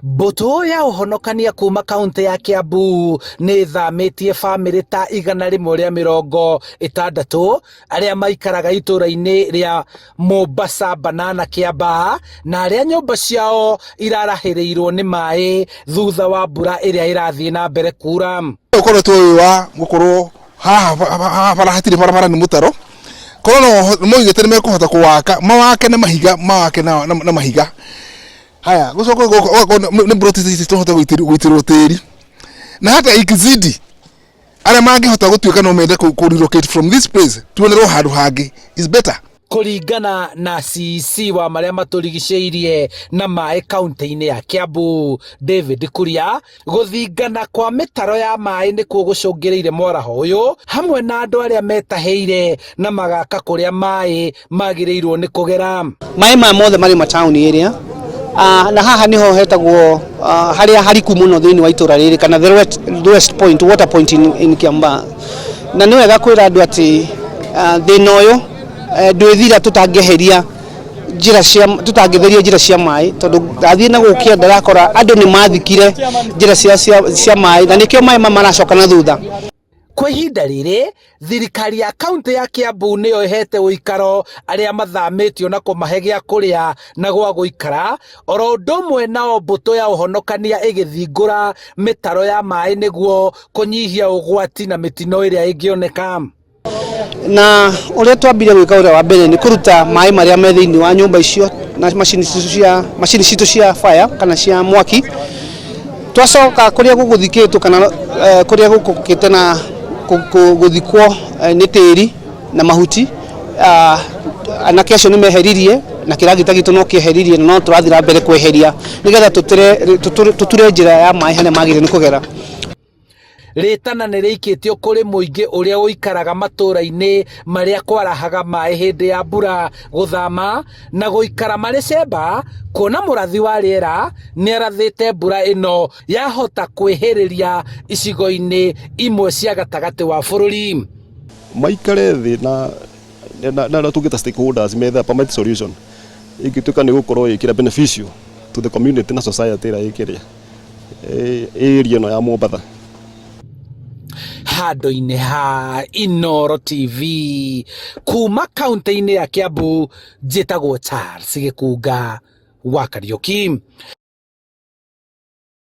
Mbũtũ ya ũhonokania kuma kaunti ya Kiambu nĩ ĩthamĩtie bamĩrĩ ta 160 arĩa maikaraga itũũra-inĩ rĩa Mombasa Banana Kiambaa na arĩa nyũmba ciao irarahĩrĩirwo nĩ maĩ thutha wa mbura ĩrĩa ĩrathiĩ na mbere kura. Ũkoretwo wĩ wa gũkorwo haha haha bara hatirĩ barabara nĩ mũtaro korwo no moigĩte nĩ mekũhota kũwaka mawake na mahiga mawake na mahiga haya gũcoka gũgakorwo nĩ plot ici tũhote gũitĩrwo tĩri na hata ikizidi arĩa mangĩhota gũtuĩka no mende kũ relocate from this place tuonerwo handũ hangĩ is better. Kũringana na CEC wa marĩa matũrigicĩirie na maĩ kaunti-inĩ ya Kiambu David Kuria, gũthingana kwa mĩtaro ya maĩ nĩkuo gũcũngĩrĩire mwaraho ũyũ hamwe na andũ arĩa metahĩire na magaka kũrĩa maĩ magĩrĩirwo nĩ kũgera. Maĩ maya mothe marĩ mataũni ĩrĩa na haha niho hetagwo harĩa hariku mũno thĩinĩ wa itũra rĩrĩ kana the lowest point, water point in Kiambaa. Na nĩ wega kwĩra andũ atĩ thĩna ũyũ ndwĩthira tũtangĩeheria njĩra cia tũtangĩtheria njĩra cia maĩ, tondũ ndathiĩ na gũkĩa ndĩrakora andũ nĩ mathikire njĩra cia maĩ na nĩkĩo maĩ maya maracoka na thutha. Kwa ihinda rĩrĩ thirikari ya kaunti ya Kiambu nĩyo ĩhete ũikaro arĩa mathamĩtio na kũmahe gĩa kũrĩa na gwa gũikara, oro ũndũ ũmwe nao mbũtũ ya ũhonokania ĩgĩthingũra mĩtaro ya maĩ nĩguo kũnyihia ũgwati na mĩtino ĩrĩa ĩngĩoneka. Na ũrĩa twambire gwĩka ũrĩa wa mbere nĩ kũruta maĩ marĩa me thĩinĩ wa nyũmba icio na macini citũ cia fire kana cia mwaki. Twacoka kũrĩa gũgũthikĩtwo kana kũrĩa gũkũkĩte na gũthikwo nĩ tĩri na mahuti, anake acio nĩ meheririe na kĩragita gitũ no kĩeheririe na no tũrathiĩ na mbere kweheria nĩgetha tũture njĩra ya maĩ harĩa magĩrĩire nĩ kũgera. Rĩtana nĩ rĩikĩtio kũrĩ mũingĩ ũrĩa ũikaraga matũũra-inĩ marĩa kwarahaga maĩ hĩndĩ ya mbura gũthama na gũikara marĩ cemba, kuona mũrathi wa rĩera nĩ arathĩte mbura ĩno yahota kwĩhĩrĩria icigo-inĩ imwe cia gatagatĩ wa bũrũri. Maikare thĩ na tũngĩta stakeholders methe a permanent solution ĩngĩtuĩka nĩ gũkorwo ĩkĩra beneficial to the community na society ĩrĩa ĩkĩrĩa area ĩno ya Mombatha. Handũ-inĩ ha Inoro TV kuma kaunti-inĩ ya Kiambu, njĩtagwo Charles Gĩkunga wa Kariũki.